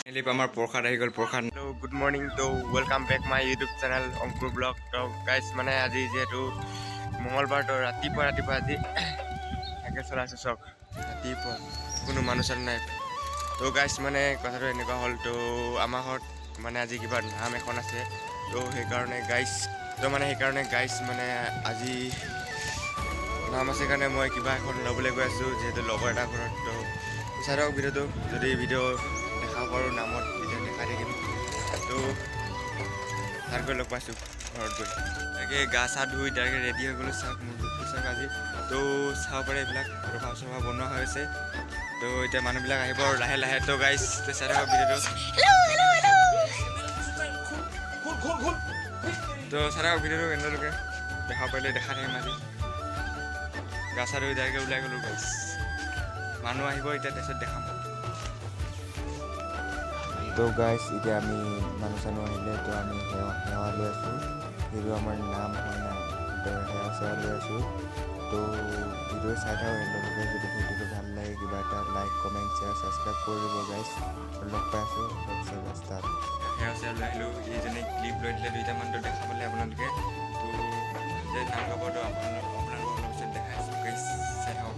আমাৰ প্ৰসাদ আহি গ'ল, প্ৰসাদ। গুড মৰ্ণিং, তো welcome back my YouTube channel Ankur blog. তো গাইজ, মানে আজি যিহেতু মঙলবাৰ, তো ৰাতিপুৱা ৰাতিপুৱা আজি চাইকেল চলাইছোঁ। চাওক, ৰাতিপুৱা কোনো মানুহ চানুহ নাই। তো গাইজ, মানে কথাটো এনেকুৱা হ'ল, তো আমাৰ ঘৰত মানে আজি কিবা নাম এখন আছে। তো সেইকাৰণে গাইজ, তো মানে সেইকাৰণে গাইজ, মানে আজি নাম আছে কাৰণে মই কিবা এখন ল'বলৈ গৈ আছোঁ, যিহেতু লগৰ এটা ঘৰত। তো চাই থাকক ভিডিঅ'টো। যদি ভিডিঅ' দেখাব পাৰোঁ নামত, তেতিয়া দেখাই থাকিম। তো তাত গৈ লগ পাইছোঁ ঘৰত গৈ। তাকে গা চা ধুই ডাইৰেক্ট ৰেডি হৈ গ'লোঁ। চাওক, মোৰ লুকটো চাওক আজি। তো চাব পাৰে, এইবিলাক ৰভা চভা বনোৱা হৈ আছে। তো এতিয়া মানুহবিলাক আহিব আৰু লাহে লাহে। তো গাইজ, তো চাই থাকক ভিডিঅ'টো। তো চাই থাকক ভিডিঅ'টো এণ্ডলৈকে। দেখাব পাৰিলে দেখাই থাকিম। আজি গা চা ধুই ডাইৰেক্ট ওলাই গ'লোঁ গাইজ। মানুহ আহিব এতিয়া, তাৰপিছত দেখাম। তো গাইজ, এতিয়া আমি মানুহ চানুহ আহিলে, তো আমি সেৱা সেৱা লৈ আছোঁ। যিটো আমাৰ নাম হয় না, তো সেৱা চেৱা লৈ আছোঁ। তো ভিডিঅ' চাই থাকক এণ্ডলৈকে। যদি ভিডিঅ'টো ভাল লাগে, কিবা এটা লাইক, কমেণ্ট, শ্বেয়াৰ, ছাবস্ক্ৰাইব কৰি দিব গাইজ। লগ পাই আছোঁ তাৰপিছত ৰাস্তাত। সেৱা চেৱা লৈ আহিলোঁ। এইজনে ক্লিপ লৈ দিলে দুইটামান, তো দেখা পালে আপোনালোকে। তো যে নাম গাব, তো আপোনালোকক অলপ পিছত দেখাই আছোঁ গাইজ, চাই থাকক।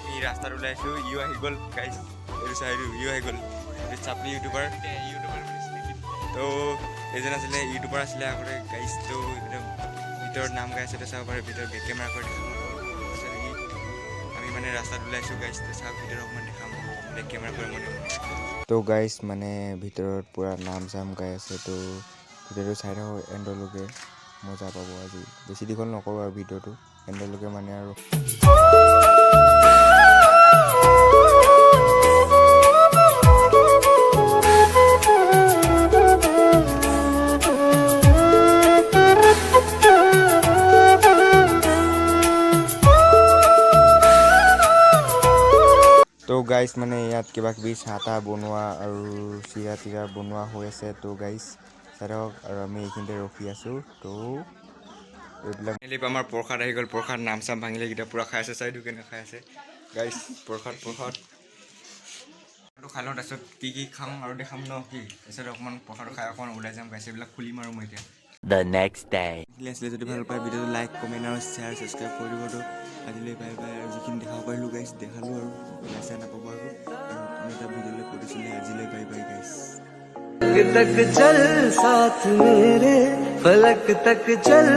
আমি ৰাস্তাত ওলাইছোঁ, ইও আহি গ'ল গাইজ। এইটো চাই, ইও আহি গ'ল। এইটো চাপৰি ইউটিউবাৰ। তো এইজন আছিলে, ইউটিউবাৰ আছিলে আগতে গাইজ। তো এইপিনে ভিতৰত নাম গাই আছে, তো চাব পাৰে। ভিতৰত বেক কেমেৰা কৰি দেখাম। তাৰপিছত ই আমি মানে ৰাস্তাত ওলাইছোঁ গাইজ। তো চাওক, ভিতৰত অকণমান দেখাম বেক কেমেৰা কৰি মনে মনে। তো গাইজ, মানে ভিতৰত পূৰা নাম চাম গাই আছে। তো ভিডিঅ'টো চাই থাকক এণ্ডলৈকে, মজা পাব আজি। বেছি দীঘল নকৰোঁ আৰু ভিডিঅ'টো, এণ্ডলৈকে মানে আৰু। তো গাইজ, মানে ইয়াত কিবা কিবি চাহ তাহ বনোৱা আৰু চিৰা তিৰা বনোৱা হৈ আছে। তো গাইজ, চাই থাকক আৰু আমি এইখিনিতে ৰখি আছোঁ। তো এইবিলাক ফাইনেলি আমাৰ প্ৰসাদ আহি গ'ল, প্ৰসাদ। নাম চাম ভাঙিলে, কেতিয়া পূৰা খাই আছে। চাই কেনে খাই আছে গাইজ। প্ৰসাদ, প্ৰসাদ খাই লওঁ, তাৰপিছত কি কি খাওঁ আৰু দেখাম ন কি। তাৰপিছত অকণমান প্ৰসাদটো খাই অকণমান ওলাই যাম গাইজ। এইবিলাক খুলিম আৰু মই এতিয়া। The next day. এইখিনি আছিলে। যদি ভাল পায় ভিডিঅ'টো, লাইক, কমেণ্ট আৰু শ্বেয়াৰ, ছাবস্ক্ৰাইব কৰি দিব। তো আজিলৈ বাই বাই। আৰু যিখিনি দেখাব পাৰিলোঁ গাইজ, দেখালোঁ, আৰু বেয়া চেয়া নাপাব আৰু আৰু এটা ভিডিঅ'লৈ কৰিছিলে। আজিলৈ বাই বাই গাইজ। तक चल साथ मेरे, फलक तक चल।